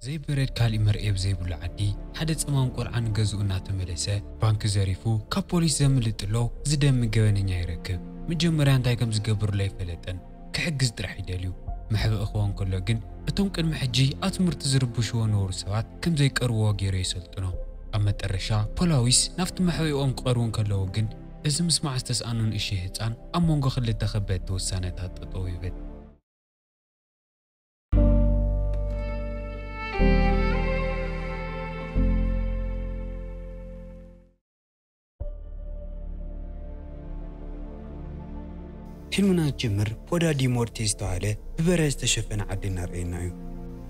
ዘይበረድ ካልእ መርኤ ብዘይብሉ ዓዲ ሓደ ጸማም ቆልዓ ንገዝኡ እናተመለሰ ባንኪ ዘሪፉ ካብ ፖሊስ ዘምልጥ ኣሎ። ዝደሚ ገበነኛ ይረክብ። መጀመርያ እንታይ ከም ዝገብርሉ ኣይፈለጠን። ክሕግዝ ጥራሕ ይደልዩ። መሕብኢ ክኸውን ከሎ ግን እቶም ቅድሚ ሕጂ ኣብ ትምህርቲ ዝርብሽዎ ነበሩ ሰባት ከም ዘይቀርብዎ ገይሩ የሰልጥኖ። ኣብ መጠረሻ ፖላዊስ ናብቲ መሕብኦም ክቐርቡ እንከለዉ ግን እዚ ምስማዕ ዝተስኣኖ ንእሽተይ ህጻን ኣብ መንጎ ክልተ ከበድቲ ውሳነታት ጠጠው ይብል። ፊልምና ዝጅምር ፖዳ ዲ ሞርቴ ዝተባህለ ብበረድ ዝተሸፈነ ዓዲ እናረኣየና እዩ።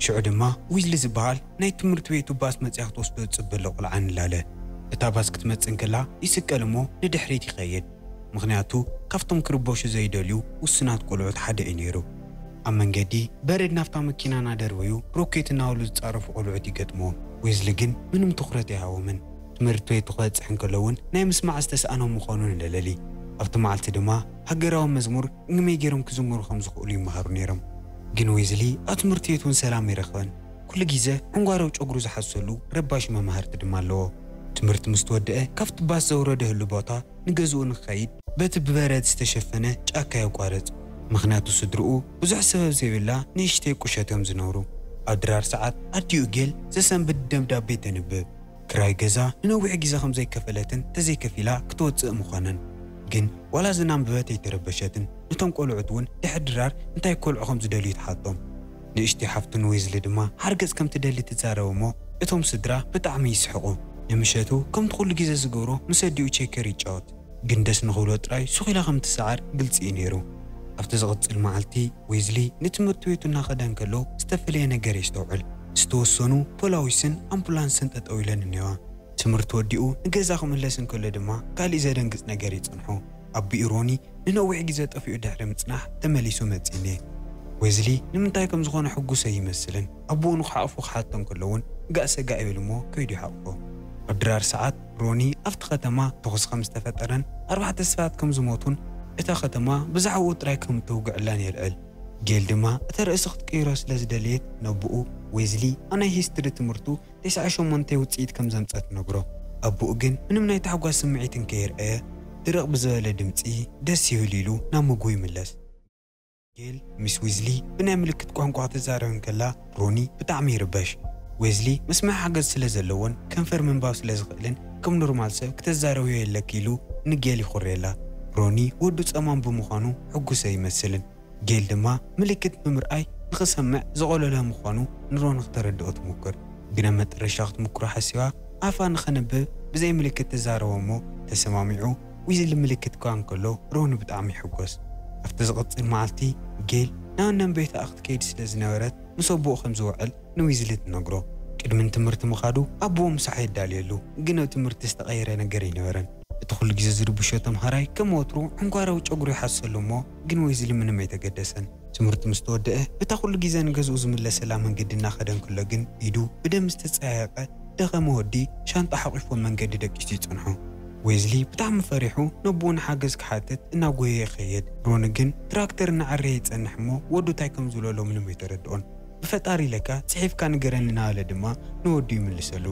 ሽዑ ድማ ዊዝሊ ዝበሃል ናይ ትምህርቲ ቤቱ ባስ መፅያ ክትወስዶ ዝፅበ ዘሎ ቆልዓ ንላለ። እታ ባስ ክትመፅእ እንከላ ይስቀል እሞ ንድሕሪት ይኸይድ። ምኽንያቱ ካብቶም ክርበሹ ዘይደልዩ ውሱናት ቆልዑት ሓደ እዩ ነይሩ። ኣብ መንገዲ በረድ ናብታ መኪና እናደርበዩ ሮኬት እናበሉ ዝፃረፉ ቆልዑት ይገጥምዎ። ዊዝሊ ግን ምንም ትኹረት ኣይሃቦምን። ትምህርቲ ቤቱ ክበፅሕ እንከሎ እውን ናይ ምስማዕ ዝተስኣኖም ምዃኑ ንለለሊ። ኣብቲ መዓልቲ ድማ ሃገራዊ መዝሙር ንመይ ገይሮም ክዝምሩ ከም ዝኽእሉ ይመሃሩ ነይሮም። ግን ዊዝሊ ኣብ ትምህርቲ ቤት እውን ሰላም ኣይረኸበን። ኩሉ ግዜ ዕንጓረው ጨጉሩ ዝሓሰሉ ረባሽ መማህርቲ ድማ ኣለዎ። ትምህርቲ ምስ ተወደአ ካብቲ ባስ ዘውረደህሉ ቦታ ንገዝኡ ንክኸይድ በቲ ብበረድ ዝተሸፈነ ጫካ የቋርጽ። ምኽንያቱ ስድርኡ ብዙሕ ሰበብ ዘይብላ ንእሽተይ ቁሸት እዮም ዝነብሩ። ኣብ ድራር ሰዓት ኣዲኡ ጌል ዘሰንብድ ደብዳቤ ተንብብ። ክራይ ገዛ ንነዊሕ ግዜ ከም ዘይከፈለትን ተዘይከፊላ ክትወጽእ ምዃነን። ግን ዋላ እዚ እናንበበት ኣይተረበሸትን። ነቶም ቆልዑት እውን ድሕሪ ድራር እንታይ ክበልዑ ከም ዝደልዩ ትሓቶም። ንእሽተይ ሓፍቱ ንዊዝሊ ድማ ሓርገጽ ከም ትደሊ ትዛረብ እሞ እቶም ስድራ ብጣዕሚ ይስሕቑ። ንምሸቱ ከምቲ ኩሉ ግዜ ዝገብሮ ምስ ኣዲኡ ቸከር ይጫወት። ግን ደስ ንኽብሎ ጥራይ ሱቕ ኢላ ከም ትሰዓር ግልጺ እዩ ነይሩ። ኣብቲ ዝቕጽል መዓልቲ ዊዝሊ ንትምህርቲ ቤቱ እናኸደ እንከሎ ዝተፈለየ ነገር የስተውዕል። ዝተወሰኑ ፖላዊስን ኣምቡላንስን ጠጠው ኢለን እኒዋ። ትምህርቲ ወዲኡ ንገዛ ክምለስ እንከሎ ድማ ካሊእ ዘደንግጽ ነገር ይጸንሖ። ኣቢኡ ሮኒ ንነዊሕ ግዜ ጠፊኡ ድሕሪ ምጽናሕ ተመሊሱ መጺእኒ። ዌዝሊ ንምንታይ ከም ዝኾነ ሕጉስ ኣይመስልን። ኣቦኡ ንኽሓቕፎ ክሓቶ እንከሎ እውን ጋእ ሰጋእ ይብል እሞ ከይዱ ይሓቕፎ። ኣብ ድራር ሰዓት ሮኒ ኣብቲ ከተማ ተኹሲ ከም ዝተፈጠረን ኣርባዕተ ሰባት ከም ዝሞቱን እታ ከተማ ብዛዕባኡ ጥራይ ከም እተውግዕላን የልዕል። ጌል ድማ እታ ርእሲ ክትቅይሮ ስለ ዝደለየት ነቦኡ ዌዝሊ ኣብ ናይ ሂስትሪ ትምህርቱ ተስዓ ሸሞንተ ውጽኢት ከም ዘምጸ ትነግሮ። ኣቦኡ ግን ምንም ናይ ታሕጓስ ስምዒት እንከየርኣየ ድርቕ ብዝበለ ድምጺ ደስ ይብል ኢሉ ናብ ምግቡ ይምለስ። ጌል ምስ ዊዝሊ ብናይ ምልክት ቋንቋ ክትዛረብ እንከላ ሮኒ ብጣዕሚ ይርበሽ። ዌዝሊ ምስማዕ ሓገዝ ስለ ዘለዎን ከንፈር ምንባብ ስለ ዝኽእልን ከም ኖርማል ሰብ ክተዛረብዮ የለኪ ኢሉ ንጌል ይኹርየላ። ሮኒ ወዱ ጸማም ብምዃኑ ሕጉስ ኣይመስልን። ጌል ድማ ምልክት ብምርኣይ ንኽሰምዕ ዘቐለለ ምዃኑ ንሮኒ ክተረድኦ ትሙክር። ግን ኣብ መጠረሻ ክትምክሮ ሓሲባ ኣፋ ንኸንብብ ብዘይ ምልክት ትዛረቦ እሞ ተሰማሚዑ ዊዝሊ ምልክት ክባ እንከሎ ሮኒ ብጣዕሚ ይሕጎስ። ኣብቲ ዝቕጽል መዓልቲ ጌል ናብ ነንቤታኣ ክትከይድ ስለ ዝነበረት ምስ ኣቦኡ ከም ዝውዕል ንዊዝሊ ትነግሮ። ቅድሚ ንትምህርቲ ምኻዱ ኣቦኡ ምሳሕ የዳልየሉ፣ ግን ኣብ ትምህርቲ ዝተቐየረ ነገር ኣይነበረን። እቲ ኩሉ ግዜ ዝርብሾ ተምሃራይ ከም ወትሩ ዕንጓራዊ ጨጉሩ ይሓሰሉ እሞ ግን ዊዝሊ ምንም ኣይተገደሰን። ትምህርቲ ምስ ተወደአ በታ ኩሉ ግዜ ንገዝኡ ዝምለሰላ መንገዲ እናኸደ እንከሎ ግን ኢዱ ብደም ዝተጸያየቐ ደኸመ ወዲ ሻንጣ ሓቒፎ መንገዲ ደቂሱ ይጸንሖ። ዌዝሊ ብጣዕሚ ፈሪሑ ነቦኡ ንሓገዝ ክሓትት እናጎየ ይኸይድ። ሮኒ ግን ትራክተር እናዓረየ ይጸንሕ እሞ ወዱ እንታይ ከም ዝብለሎ ምንም ኣይተረድኦን። ብፈጣሪ ኢለካ ጽሒፍካ ንገረኒ እናበለ ድማ ንወዱ ይምልሰሉ።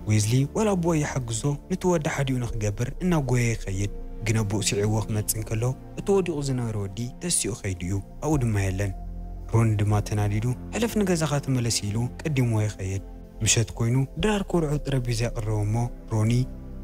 ዌዝሊ ዋላ ኣቦኡ ይሓግዞ ነቲ ወዲ ሓዲኡ ንኽገብር እናጎየ ይኸይድ። ግን ኣቦኡ ስዒዎ ክመጽእ እንከሎ እቲ ወዲቑ ዝነበረ ወዲ ተሲኡ ከይዱ እዩ። ኣብኡ ድማ የለን። ሮኒ ድማ ተናዲዱ ሕለፍ ንገዛኻ ተመለስ ኢሉ ቀዲምዎ ይኸይድ። ምሸት ኮይኑ ድራር ኮርዑ ጠረጴዛ የቕርብ እሞ ሮኒ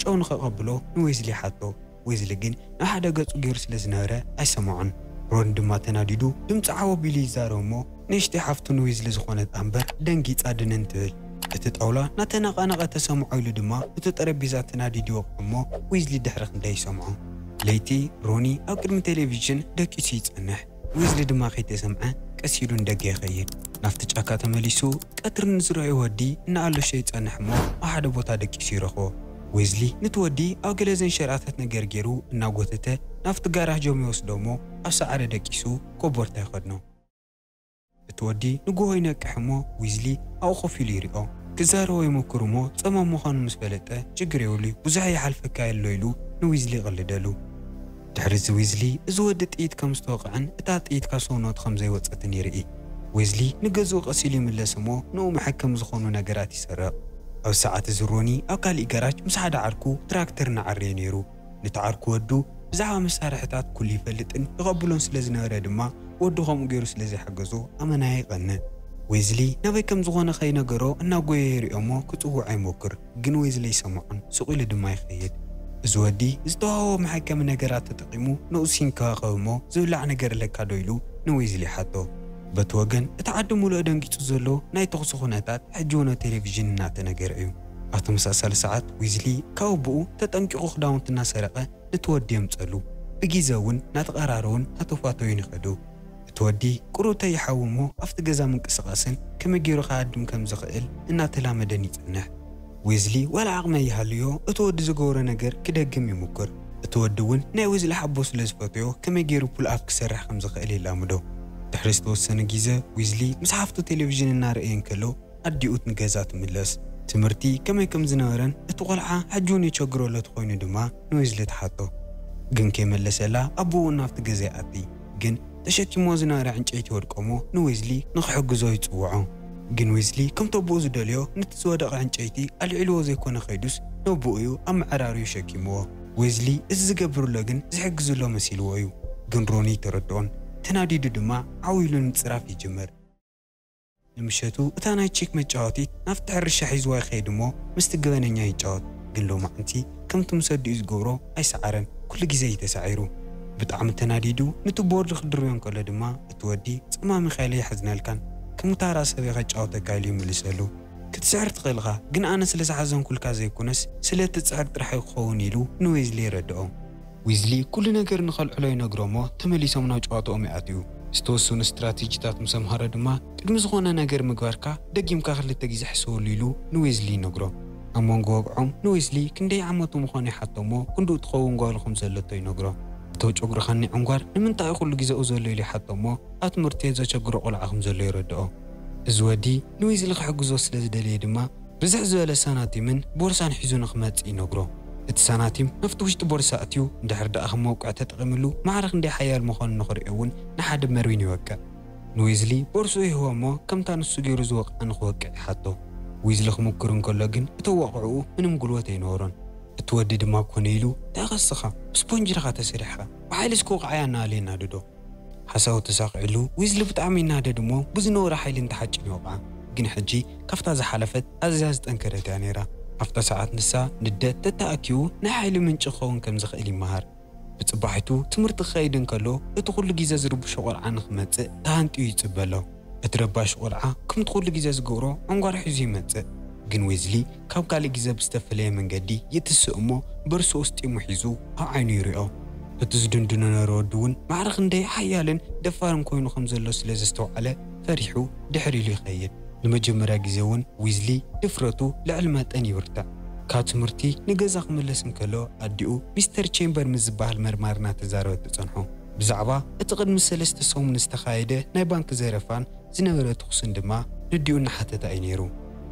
ጨው ንኸቐብሎ ንዌዝሊ ይሓቶ። ዌዝሊ ግን ናብ ሓደ ገጹ ገይሩ ስለ ዝነበረ ኣይሰምዖን። ሮኒ ድማ ተናዲዱ ድምፂ ዓው ኣቢሉ ይዛረብ እሞ ንእሽተይ ሓፍቱ ንዊዝሊ ዝኾነት ኣምበር ደንጊፃ ድንን ትብል። እቲ ጣውላ ናተነቓነቐ ተሰምዖ ኢሉ ድማ እቲ ጠረጴዛ ተናዲዱ ይወቕዖ እሞ ዊዝሊ ድሕሪ ክንደይ ይሰምዖ። ለይቲ ሮኒ ኣብ ቅድሚ ቴሌቪዥን ደቂሱ ይጸንሕ። ዊዝሊ ድማ ከይተሰምዐ ቀስ ኢሉ ንደገ ይኸይድ። ናብቲ ጫካ ተመሊሱ ቀትሪ ንዝረኣዮ ወዲ እናኣለሾ ይጸንሕ እሞ ኣብ ሓደ ቦታ ደቂሱ ይረኽቦ። ዊዝሊ ነቲ ወዲ ኣብ ገለ ዘንሸራተት ነገር ገይሩ እናጎተተ ናብቲ ጋራጆም ይወስዶ እሞ ኣብ ሳዕሪ ደቂሱ ኮቦርታ ይኸድኖ። እቲ ወዲ ንግሆ ይነቅሕ እሞ ዊዝሊ ኣብኡ ኮፍ ኢሉ ይሪኦ። ክዛረቦ ይሞክር እሞ ጸማም ምዃኑ ምስ ፈለጠ ችግር የብሉይ ብዙሕ ይሓልፈካ የሎ ኢሉ ንዊዝሊ ይቕልደሉ። ድሕሪ እዚ ዊዝሊ እዚ ወዲ ጥይት ከም ዝተወቕዐን እታ ጥይት ካብ ሰውነቱ ከም ዘይወጸትን ይርኢ። ዌዝሊ ንገዝኡ ቀስ ኢሉ ይምለስ እሞ ንኡ መሐከሚ ዝኾኑ ነገራት ይሰርቕ። ኣብ ሰዓት እዚ ሮኒ ኣብ ካሊእ ገራጅ ምስ ሓደ ዓርኩ ትራክተር እናዓረየ ነይሩ። ነቲ ዓርኩ ወዱ ብዛዕባ መሳርሕታት ኩሉ ይፈልጥን ይቐብሎን ስለ ዝነበረ ድማ ወዱ ከምኡ ገይሩ ስለ ዘይሓገዞ ኣመናያ ይቐንእ። ዌዝሊ ናበይ ከም ዝኾነ ከይነገሮ እናጎየ ይሪኦ እሞ ክጽውዖ ይሞክር። ግን ዌዝሊ ኣይሰምዖን፣ ስቕ ኢሉ ድማ ይኸይድ። እዚ ወዲ ዝተዋህቦ መሐከሚ ነገራት ተጠቒሙ ንኡስ ይንከባኸብ እሞ ዝብላዕ ነገር ኣለካ ዶ ኢሉ ንዌዝሊ ሓቶ። በቲ ወገን እቲ ዓዲ ሙሉእ ደንጊጹ ዘሎ ናይ ተኹሲ ኩነታት ሕጂ እውን ኣብ ቴሌቪዥን እናተነገረ እዩ። ኣብ ተመሳሳሊ ሰዓት ዊዝሊ ካብ ኣቦኡ ተጠንቂቑ ክዳውንቲ እናሰረቐ ነቲ ወዲ የምጸሉ። ብግዜ እውን እናተቐራረቡን እናተፋተዩን ይኸዱ። እቲ ወዲ ቁሩብ ተይሓዊ እሞ ኣብቲ ገዛ ምንቅስቓስን ከመይ ገይሩ ክሃድም ከም ዝኽእል እናተላመደን ይጸንሕ። ዊዝሊ ዋላ ዓቕሚ ይሃልዮ እቲ ወዲ ዝገበሮ ነገር ክደግም ይሙክር። እቲ ወዲ እውን ናይ ዊዝሊ ሓቦ ስለ ዝፈትዮ ከመይ ገይሩ ፑል ኣፕ ክሰርሕ ከም ዝኽእል የላምዶ። ድሕሪ ዝተወሰነ ግዜ ዊዝሊ ምስ ሓፍቱ ቴሌቪዥን እናረኣየ እንከሎ ኣዲኡ ንገዛ ትምለስ። ትምህርቲ ከመይ ከም ዝነበረን እቲ ቆልዓ ሕጂ እውን የቸግሮ ኣሎ ተኾይኑ ድማ ንዊዝሊ ትሓቶ። ግን ከይመለሰላ ኣቦኡ እውን ናብቲ ገዛ ይኣቲ። ግን ተሸኪሞ ዝነበረ ዕንጨይቲ ወድቆሞ ንዊዝሊ ንኽሕግዞ ይጽውዖ። ግን ዊዝሊ ከምቲ ኣቦኡ ዝደልዮ ነቲ ዝወደቐ ዕንጨይቲ ኣልዒልዎ ዘይኮነ ከይዱስ ነቦኡ እዩ ኣብ መዕራሪኡ ሸኪምዎ። ዊዝሊ እዚ ዝገብር ኣሎ ግን ዝሕግዝ ኣሎ መሲልዎ እዩ። ግን ሮኒ ተረድኦን ተናዲዱ ድማ ዓው ኢሉ ምጽራፍ ይጅምር። ንምሸቱ እታ ናይ ቺክ መጫወቲት ናብቲ ሕርሻ ሒዝዋ ይኸይድ እሞ ምስቲ ገበነኛ ይጫወት። ግን ሎማዕንቲ ከምቲ ምስ ኣዲኡ ዝገብሮ ኣይሰዓረን፣ ኩሉ ግዜ እዩ ተሳዒሩ። ብጣዕሚ ተናዲዱ ነቲ ቦርድ ክድርብዮ እንከሎ ድማ እቲ ወዲ ጸማም ኢኻ ኢለ ኣይሓዝነልካን፣ ከም ታራ ሰብ እየ ከጫውተካ ኢሉ ይምልሰሉ። ክትስዕር ትኽእል ኢኻ፣ ግን ኣነ ስለ ዝሓዘንኩልካ ዘይኮነስ ስለ እትጽዕር ጥራሕ እዩ ክኸውን ኢሉ ንዌዝሊ የረድኦ። ዊዝሊ ኩሉ ነገር ንኸልዕሎ ይነግሮ እሞ ተመሊሶም ናብ ጨዋታኦም ይኣትዩ። ዝተወሰኑ ስትራቴጂታት ምስ ኣምሃሮ ድማ ቅድሚ ዝኾነ ነገር ምግባርካ ደጊምካ ክልተ ግዜ ሕሰበሉ ኢሉ ንዌዝሊ ይነግሮ። ኣብ መንጎ ወግዖም ንዌዝሊ ክንደይ ዓመቱ ምዃኑ ይሓቶ እሞ ክንድኡ ትኸውን ጓሉ ከም ዘለቶ ይነግሮ። እቶ ጨጉርኻኒ ዕንጓር ንምንታይ እዩ ኩሉ ግዜ ኣብኡ ዘሎ ኢሉ ይሓቶ እሞ ኣብ ትምህርቲ ዘቸግሮ ቆልዓ ከም ዘሎ የረድኦ። እዚ ወዲ ንዊዝሊ ክሕግዞ ስለ ዝደለየ ድማ ብዝሕ ዝበለ ሳናቲምን ቦርሳን ሒዙ ንኽመጽእ ይነግሮ። እቲ ሳናቲም ናብቲ ውሽጢ ቦርሳ ኣትዩ እንድሕር ደኣ ከም መውቅዒ ተጠቒምሉ ማዕረ ክንደይ ሓያል ምዃኑ ንኽርእዮ እውን ንሓደ መርዊን ይወቅዕ። ንዊዝሊ ቦርስኡ ይህቦ እሞ ከምታ ንሱ ገይሩ ዝወቕዓ ንኽወቅዕ ይሓቶ። ዊዝሊ ክምክር እንከሎ ግን እቲ ወቕዕኡ ምንም ጉልበት ኣይነበሮን። እቲ ወዲ ድማ ኮነ ኢሉ እንታይ ኸስኻ ብስፖንጅ ዲኻ ተሰሪሕኻ ብሓይሊ እስኪ ውቕዓያ እናበለ የናድዶ። ሓሳቡ ተሳቒዕሉ ዊዝሊ ብጣዕሚ ይናደድ እሞ ብዝነበሮ ሓይሊ እንተሓጭን ይወቕዓ። ግን ሕጂ ካብታ ዝሓለፈት ኣዝያ ዝጠንከረት እያ ነይራ። ኣብታ ሰዓት ንሳ ንደት ተተኣኪቡ ናይ ሓይሊ ምንጪ ክኸውን ከም ዝኽእል ይመሃር። ብጽባሒቱ ትምህርቲ ክኸይድ እንከሎ እቲ ኩሉ ግዜ ዝርብሾ ቆልዓ ንኽመጽእ ተሃንጥዩ ይጽበ ኣሎ። እቲ ረባሽ ቆልዓ ከምቲ ኩሉ ግዜ ዝገብሮ ዕንጓር ሒዙ ይመጽእ። ግን ዊዝሊ ካብ ካልእ ግዜ ብዝተፈለየ መንገዲ ይትስእ እሞ በርሱ ውስጢሙ ሒዙ ኣብ ዓይኑ ይሪኦ። እቲ ዝድንድኖ ነረ ወዲ እውን ማዕረ ክንደይ ሓያልን ደፋርን ኮይኑ ከም ዘሎ ስለ ዘስተውዓለ ፈሪሑ ድሕር ኢሉ ይኸይድ። ንመጀመርያ ግዜ እውን ዊዝሊ ድፍረቱ ልዕሊ መጠን ይብርትዕ። ካብ ትምህርቲ ንገዛ ክምለስ እንከሎ ኣዲኡ ሚስተር ቼምበር ምስ ዝበሃል መርማሪ እናተዛረበት ትጸንሖ። ብዛዕባ እቲ ቅድሚ ሰለስተ ሰሙን ዝተኻየደ ናይ ባንክ ዘረፋን ዝነበረ ተኹስን ድማ ነዲኡ እናሓተታ እዩ ነይሩ።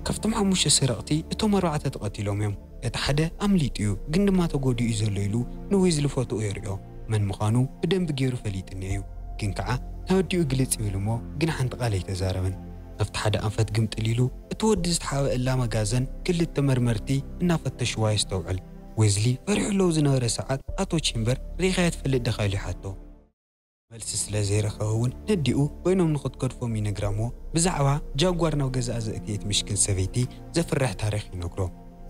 ካብቶም ሓሙሽተ ሰረቕቲ እቶም ኣርባዕተ ተቐቲሎም እዮም። እቲ ሓደ ኣምሊጡ እዩ፣ ግን ድማ ተጎዲኡ እዩ ዘሎ ኢሉ ንዊዝሊ ፎቶኡ የርእዮ። መን ምዃኑ ብደንቢ ገይሩ ፈሊጡ እኒኦ እዩ። ግን ከዓ ናብ ኣዲኡ ግልጽ ይብል እሞ ግን ሓንቲ ቃል ኣይተዛረበን። ኣብቲ ሓደ ኣንፈት ግምጥል ኢሉ እቲ ወዲ ዝተሓበአላ መጋዘን ክልተ መርመርቲ እናፈተሽዋ የስተውዕል። ዌዝሊ ፈሪሑ ኣለዉ ዝነበረ ሰዓት ኣቶ ቼምበር ሪኢኻዮ ትፈልጥ ዲኻ ኢሉ ይሓቶ። መልሲ ስለ ዘይረኸበ እውን ነዲኡ በይኖም ንኽትገድፎም ይነግራ እሞ ብዛዕባ ጃጓር ናብ ገዛኣ ዘእትየት ምሽክን ሰበይቲ ዘፍርሕ ታሪኽ ይነግሮ።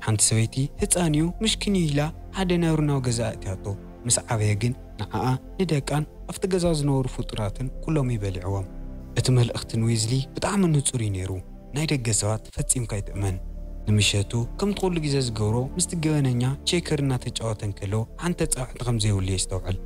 ሓንቲ ሰበይቲ ህፃን እዩ ምሽክን እዩ ኢላ ሓደ ነብሪ ናብ ገዛኣ እትያቶ። ምስ ዓበየ ግን ንዓኣ ንደቃን ኣብቲ ገዛ ዝነበሩ ፍጡራትን ኩሎም ይበሊዕዎም። እቲ መልእኽቲ ንዊዝሊ ብጣዕሚ ንጹር እዩ ነይሩ። ናይ ደገ ሰባት ፈጺምካ ኣይትእመን። ንምሸቱ ከምቲ ኩሉ ግዜ ዝገብሮ ምስቲ ገበነኛ ቼከር እናተጫወተ እንከሎ ሓንቲ ተጻውዕቲ ከም ዘይብሉ የስተውዕል።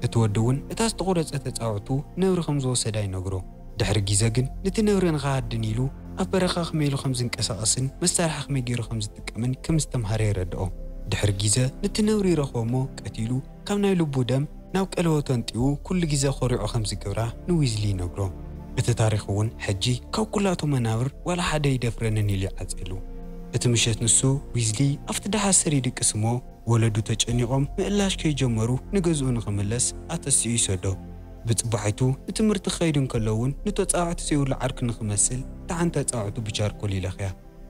እቲ ወዲ እውን እታ ዝተቖረጸ ተጻውዕቱ ነብሪ ከም ዝወሰዳ ይነግሮ። ድሕሪ ግዜ ግን ነቲ ነብሪ ንኽሃድን ኢሉ ኣብ በረኻ ከመይ ኢሉ ከም ዝንቀሳቐስን መሳርሒ ከመይ ገይሩ ከም ዝጥቀምን ከም ዝተምሃረ የረድኦ። ድሕሪ ግዜ ነቲ ነብሪ ይረኽቦ እሞ ቀቲሉ ካብ ናይ ልቡ ደም ናብ ቀለበቱ ኣንጢዉ ኩሉ ግዜ ኮሪዑ ከም ዝገብራ ንዊዝሊ ይነግሮ። እቲ ታሪኽ እውን ሕጂ ካብ ኩላቶም መናብር ዋላ ሓደ ይደፍረንን ኢሉ ይዓጸሉ። እቲ ምሸት ንሱ ዊዝሊ ኣብቲ ደሓሰር ይድቅስ እሞ ወለዱ ተጨኒቖም ምእላሽ ከይጀመሩ ንገዝኡ ንኽምለስ ኣተሲኡ ይሰዶ። ብጽባሒቱ ንትምህርቲ ክኸይድ እንከሎ እውን ንተጻዋዕቲ ዘይብሉ ዓርኪ ንኽመስል እታ ሓንቲ ኣጻዋዕቱ ብቻርኮል ይለኽያ።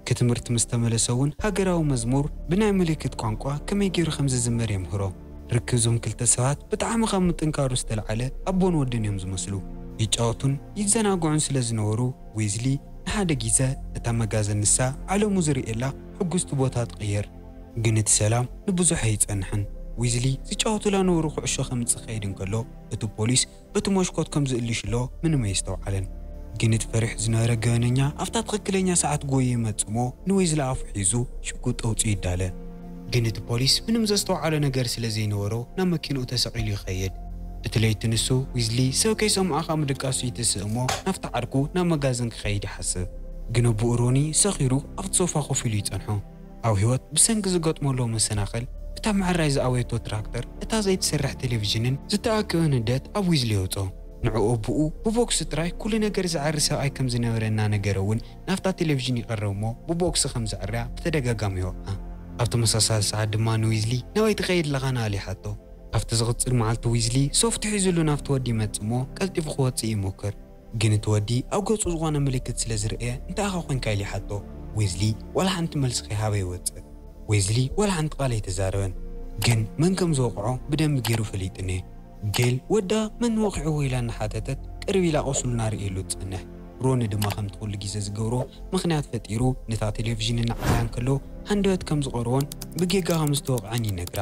ክትምህርቲ ምስ ተመለሰ እውን ሃገራዊ መዝሙር ብናይ ምልክት ቋንቋ ከመይ ገይሩ ከም ዝዝመር የምህሮ። ርክብ እዞም ክልተ ሰባት ብጣዕሚ ካብ ምጥንካሩ ዝተልዓለ ኣቦን ወድን እዮም ዝመስሉ። ይጫወቱን ይዘናግዑን ስለ ዝነበሩ ዊዝሊ ንሓደ ግዜ እታ መጋዘን ንሳ ዓለሙ ዝርእየላ ሕጉስቲ ቦታ ትቕየር። ግን እቲ ሰላም ንብዙሕ ኣይጸንሕን። ዊዝሊ ዝጫወቱላ ነበሩ ኩዕሾ ከምጽእ ክኸይድ እንከሎ እቲ ፖሊስ በቲ ሞሽኮት ከም ዝእልሽሎ ምንም ኣየስተውዓለን። ግን እቲ ፈሪሑ ዝነበረ ገበነኛ ኣብታ ትኽክለኛ ሰዓት ጎዩ ይመጽሞ ንዊዝሊ ኣፉ ሒዙ ሽጉጥ ኣውጺኡ ይዳለ። ግን እቲ ፖሊስ ምንም ዘስተውዓሎ ነገር ስለ ዘይነበሮ ናብ መኪንኡ ተሰቒሉ ይኸይድ። እቲ ለይቲ ንሱ ዊዝሊ ሰብ ከይሰምዖ ካብ ምድቃሱ ይትስእ እሞ ናብቲ ዓርኩ ናብ መጋዘን ክኸይድ ይሓስብ። ግን ኣቦኡ ሮኒ ሰኺሩ ኣብቲ ሶፋ ኮፍ ኢሉ ይጸንሖ። ኣብ ህይወት ብሰንኪ ዝገጥመሉ መሰናኽል እታ ምዕራይ ዝኣወየቶ ትራክተር እታ ዘይትሰርሕ ቴሌቪዥንን ዝተኣከበ ንደት ኣብ ዊዝሊ የውጾ። ንዕኡ ኣቦኡ ብቦክስ ጥራይ ኩሉ ነገር ዘዕሪ ሰብኣይ ከም ዝነበረ እናነገረ እውን ናብታ ቴሌቪዥን ይቐርብ እሞ ብቦክስ ከም ዘዕርያ ብተደጋጋሚ ይወቕዓ። ኣብ ተመሳሳሊ ሰዓት ድማ ንዊዝሊ ናበይ ትኸይድ ኣለኻ ንኣል ይሓቶ። ኣብቲ ዝቕጽል መዓልቲ ዊዝሊ ሶፍቲ ሒዙሉ ናብቲ ወዲ ይመጽእ እሞ ቀልጢፉ ክወጽእ ይሞክር። ግን እቲ ወዲ ኣብ ገጹ ዝኾነ ምልክት ስለ ዝርእየ እንታይ ኢኻ ኮንካ ኢሉ ይሓቶ። ዊዝሊ ዋላ ሓንቲ መልሲ ከይሃበ ይወጽእ። ዊዝሊ ዋላ ሓንቲ ቃል ኣይተዛረበን። ግን መን ከም ዝወቕዖ ብደንቢ ገይሩ ፈሊጥኒ። ጌል ወዳ መን ወቒዕዎ ኢላ እናሓተተት ቅርብ ኢላ ቁስሉ እናርእየሉ ትጸንሕ። ሮኒ ድማ ከምቲ ኩሉ ግዜ ዝገብሮ ምኽንያት ፈጢሩ ነታ ቴሌቪዥን እናዓላ እንከሎ ሃንደበት ከም ዝቐርቦን ብጌጋ ከም ዝተወቕዐን ይነግራ።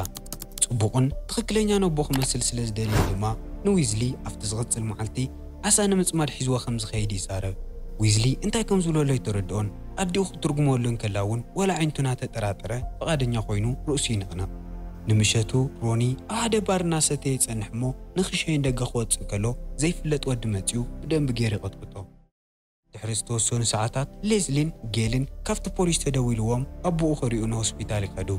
ጽቡቕን ትኽክለኛን ኣቦ ክመስል ስለ ዝደልየ ድማ ንዊዝሊ ኣብቲ ዝቕጽል መዓልቲ ዓሳ ንምጽማድ ሒዝዎ ከም ዝኸይድ ይዛረብ። ዊዝሊ እንታይ ከም ዝብለሉ ኣይተረድኦን። ኣዲኡ ክትትርጉመሉ እንከላ እውን ዋላ ኣዒንቱ እናተጠራጠረ ፍቓደኛ ኮይኑ ርእሱ ይንቕንቕ። ንምሸቱ ሮኒ ኣብ ሓደ ባር እናሰተየ ይጸንሕ እሞ ንኽሸይን ደገ ክወጽእ ከሎ ዘይፍለጥ ወዲ መጺኡ ብደንቢ ገይሩ ይቐጥቅጦ። ድሕሪ ዝተወሰኑ ሰዓታት ሌዝሊን ጌልን ካብቲ ፖሊስ ተደዊልዎም ኣቦኡ ክሪኡ ንሆስፒታል ይኸዱ።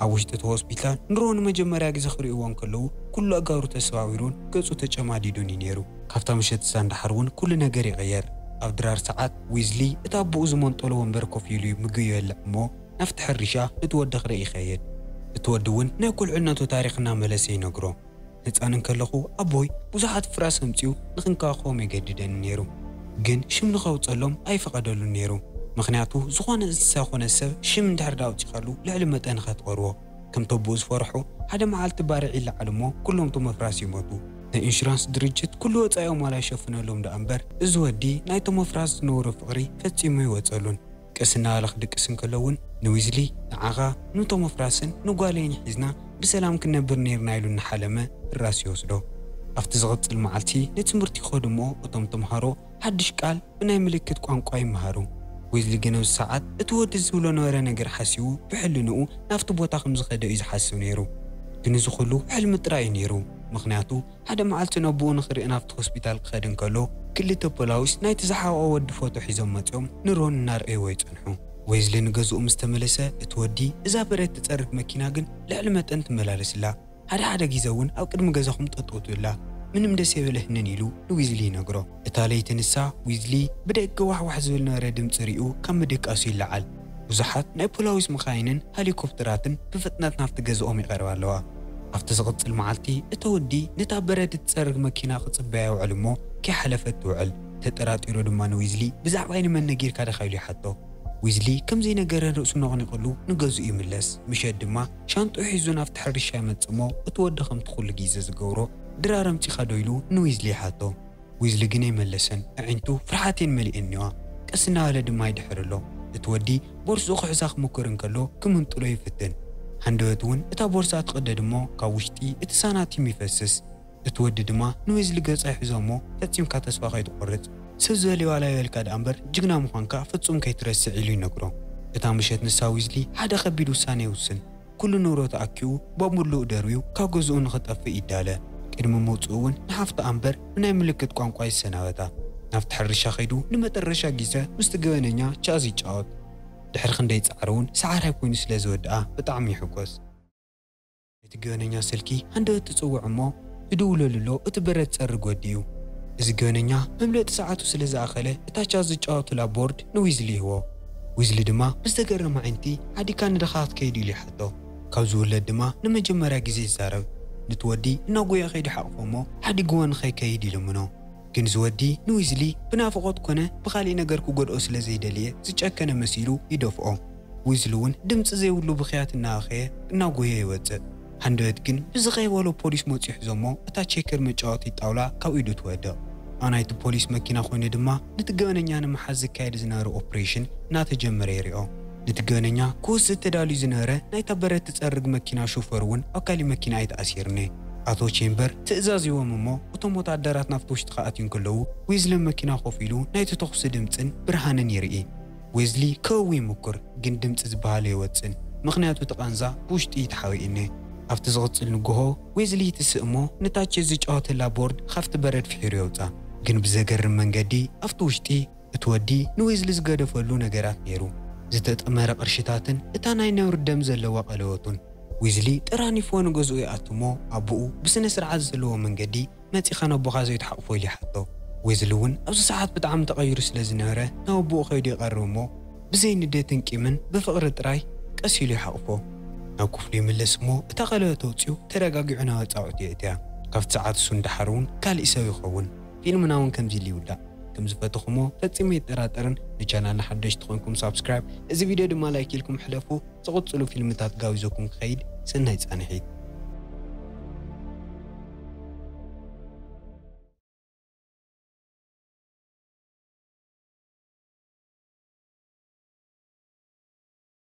ኣብ ውሽጢ እቲ ሆስፒታል ንሮኒ መጀመርያ ግዜ ክሪእዎ እንከለዉ ኩሉ ኣእጋሩ ተሰባቢሩን ገጹ ተጨማዲዱን እዩ ነይሩ። ካብታ ምሸት እሳ ንደሓር እውን ኩሉ ነገር ይቕየር። ኣብ ድራር ሰዓት ዊዝሊ እቲ ኣቦኡ ዝመንጠሎ ወንበር ኮፍ ኢሉ ምግቢ ይበልዕ እሞ ናብቲ ሕርሻ ነቲ ወዲ ክርኢ ይኸይድ። እቲ ወዲ እውን ናይ ቁልዕነቱ ታሪኽ እናመለሰ ይነግሮ። ህጻን እንከለኹ ኣቦይ ብዙሓት ፍራስ ኣምጺኡ ንኽንከባኸቦም የገድደኒ ነይሩ። ግን ሽም ንኸውጸሎም ኣይፈቐደሉን ነይሩ። ምኽንያቱ ዝኾነ እንስሳ ኮነ ሰብ ሽም እንድሕር ደኣ ኣውጺኻሉ ልዕሊ መጠን ኢኻ ትቐርቦ። ከምቲ ኣቦኡ ዝፈርሖ ሓደ መዓልቲ ባርዕ ይለዓል እሞ ኩሎም እቶም ኣፍራስ ይሞቱ። ናይ ኢንሹራንስ ድርጅት ኩሉ ወጻኢኦም ዋላ ይሸፍነሎም ደኣ እምበር እዚ ወዲ ናይቶም ኣፍራስ ዝነበሮ ፍቕሪ ፈጺሙ ኣይወጸሉን። ቀስ እናበለ ክድቅስ እንከሎ እውን ንዊዝሊ ንዓኻ፣ ንቶም ኣፍራስን ንጓለይን ሒዝና ብሰላም ክንነብር ነይርና ኢሉ እናሓለመ ፍራስ ይወስዶ። ኣብቲ ዝቕጽል መዓልቲ ንትምህርቲ ክኸዱ እሞ እቶም ተምሃሮ ሓድሽ ቃል ብናይ ምልክት ቋንቋ ይመሃሩ። ዊዝሊ ግን ኣብዚ ሰዓት እቲ ወዲ ዝብሎ ነበረ ነገር ሓሲቡ ብሕልንኡ ናብቲ ቦታ ከም ዝኸደ እዩ ዝሓስብ ነይሩ። ግን እዚ ኩሉ ሕልሚ ጥራይ እዩ ነይሩ። ምኽንያቱ ሓደ መዓልቲ ነቦኡ ንኽርኢ ናብቲ ሆስፒታል ክኸድ እንከሎ ክልተ ፖላዊስ ናይቲ ዝሓቖ ወዲ ፎቶ ሒዞም መጺኦም ንሮን እናርኣይዎ ይጸንሑ። ዌዝሊ ንገዝኡ ምስ ተመለሰ እቲ ወዲ እዛ በረድ ትጸርግ መኪና ግን ልዕሊ መጠን ትመላለስላ። ሓደ ሓደ ግዜ እውን ኣብ ቅድሚ ገዛኹም ጠጠው ትብላ። ምንም ደስ የበለህንን ኢሉ ንዊዝሊ ይነግሮ። እታ ለይቲ ንሳ ዊዝሊ ብደገ ዋሕዋሕ ዝብል ነበረ ድምፂ ሪኡ ካብ ምድቃሱ ይለዓል። ብዙሓት ናይ ፖላዊስ መኻይንን ሄሊኮፕተራትን ብፍጥነት ናብቲ ገዝኦም ይቐርባ ኣለዋ። ኣብቲ ዝቕጽል መዓልቲ እቲ ወዲ ነታ በረድ እትጸርግ መኪና ክጽበያ ይውዕል እሞ ከይሓለፈት ትውዕል። ተጠራጢሩ ድማ ንዊዝሊ ብዛዕባይ ንመን ነጊርካ ዲኻ ኢሉ ይሓቶ። ዊዝሊ ከም ዘይነገረን ርእሱ ነቕኒቕሉ ንገዝኡ ይምለስ። ምሸት ድማ ሻንጥኡ ሒዙ ናብቲ ሕርሻ ይመጽእ እሞ እቲ ወዲ ከምቲ ኩሉ ግዜ ዝገብሮ ድራር ኣምጺኻ ዶ ኢሉ ንዊዝሊ ይሓቶ። ዊዝሊ ግን ኣይመለሰን። ኣዒንቱ ፍርሓት እየን መሊኤን እኒዋ። ቀስ እናበለ ድማ ይድሕር ኣሎ። እቲ ወዲ ቦርስኡ ክሕዛ ክምክር እንከሎ ክምንጥሎ ይፍትን። ሃንደበት እውን እታ ቦርሳ ትቐደድ እሞ ካብ ውሽጢ እቲ ሳናቲም ይፈስስ። እቲ ወዲ ድማ ንዊዝሊ ገጻ ይሕዞ እሞ ፈጺምካ ተስፋ ከይትቆርጽ፣ ሰብ ዝበለ ዋላ ይበልካ ደኣ እምበር ጅግና ምዃንካ ፍጹም ከይትረስዕ ኢሉ ይነግሮ። እታ ምሸት ንሳ ዊዝሊ ሓደ ከቢድ ውሳነ ይውስን። ኩሉ ንብረቱ ኣኪቡ ባብ ምሉእ ደርብዩ ካብ ገዝኡ ንኽጠፍእ ይዳለ። ቅድሚ ምውጽኡ እውን ንሓፍቱ ኣምበር ብናይ ምልክት ቋንቋ ይሰናበታ። ናብቲ ሕርሻ ከይዱ ንመጠረሻ ግዜ ምስቲ ገበነኛ ቻዝ ይጫወት። ድሕሪ ክንደይ ጻዕሪ እውን ሰዓራይ ኮይኑ ስለ ዝወድኣ ብጣዕሚ ይሕጎስ። እቲ ገበነኛ ስልኪ ሃንደበት ትጽውዕ እሞ ትድውለሉ ኣሎ እቲ በረድ ጸርግ ወዲ እዩ። እዚ ገበነኛ መምለጢ ሰዓቱ ስለ ዝኣኸለ እታ ቻዝ ዝጫወቱላ ቦርድ ንዊዝሊ ይህቦ። ዊዝሊ ድማ ብዝተገረመ ዓይንቲ ሓዲካ ንደኻ ክትከይድ ኢሉ ይሓቶ። ካብ ዝውለድ ድማ ንመጀመርያ ግዜ ይዛረብ። ነቲ ወዲ እናጎየ ከይዱ ሓቕፎ እሞ ሓዲግዎ ንኸይከይድ ይልምኖ። ግን እዚ ወዲ ንዊዝሊ ብናፍቖት ኮነ ብኻሊእ ነገር ክጎድኦ ስለ ዘይደልየ ዝጨከነ መሲሉ ይደፍኦ። ዊዝሊ እውን ድምፂ ዘይብሉ ብኽያት እናበኸየ እናጎየ ይወፅእ። ሃንደበት ግን ብዝኸይ በሎ ፖሊስ መፂኡ ሒዞሞ እታ ቼከር መጫወቲ ጣውላ ካብ ኢዱ ትወድቕ። ኣብ ናይቲ ፖሊስ መኪና ኮይኑ ድማ ነቲ ገበነኛ ንምሓዝ ዝካየድ ዝነበረ ኦፕሬሽን እናተጀመረ ይሪኦ። ነቲ ገበነኛ ክወስድ ተዳልዩ ዝነበረ ናይታ በረድ ትፀርግ መኪና ሾፈር እውን ኣብ ካሊእ መኪና ኣይተኣሲርኒ። ኣቶ ቼምበር ትእዛዝ ይዎም እሞ እቶም ወታደራት ናብቲ ውሽጢ ክኣትዩ እንከለዉ ዊዝሊ መኪና ኮፍ ኢሉ ናይቲ ተኹሲ ድምፅን ብርሃንን ይርኢ። ዌዝሊ ከእዊ ይምኩር፣ ግን ድምፂ ዝበሃል ኣይወፅን፣ ምኽንያቱ እቲ ቃንዛ ብውሽጢ እዩ ተሓቢእኒ። ኣብቲ ዝቕፅል ንግሆ ዌዝሊ ይትስእ እሞ ንታች ዝጫወተላ ቦርድ ካብቲ በረድ ፍሒሩ የውፃ። ግን ብዘገርም መንገዲ ኣብቲ ውሽጢ እቲ ወዲ ንዊዝሊ ዝገደፈሉ ነገራት ነይሩ። ዝተጠመረ ቅርሽታትን እታ ናይ ነውሪ ደም ዘለዋ ቀለበቱን። ዊዝሊ ጠራኒፍዎ ንገዝኡ ይኣቱ እሞ ኣቦኡ ብስነ ስርዓት ዘለዎ መንገዲ መፂኻ ነቦኻ ዘይትሓቕፎ ኢሉ ይሓቶ። ዊዝሊ እውን ኣብዚ ሰዓት ብጣዕሚ ተቐይሩ ስለ ዝነበረ ናብ ኣቦኡ ከይዱ ይቐርብ እሞ ብዘይ ንዴትን ቂምን ብፍቕሪ ጥራይ ቀስ ኢሉ ይሓቕፎ። ናብ ክፍሉ ይምለስ እሞ እታ ቀለበት ኣውፂኡ ተረጋጊዑ ናብ ኣፃብዕቱ የእትያ። ካብቲ ሰዓት እሱ እንዳሓር እውን ካሊእ ሰብ ይኸውን። ፊልምና እውን ከምዚ ኢሉ ይውዳእ። ከም ዝፈተኹሞ ፈጺመ ኣይጠራጠርን። ንቻናልና ሓደሽቲ ኮይንኩም ሳብስክራይብ፣ እዚ ቪድዮ ድማ ላይክ ኢልኩም ሕለፉ። ዝቕጽሉ ፊልምታት ጋቢዘኩም ክኸይድ ሰናይ ጻንሒት።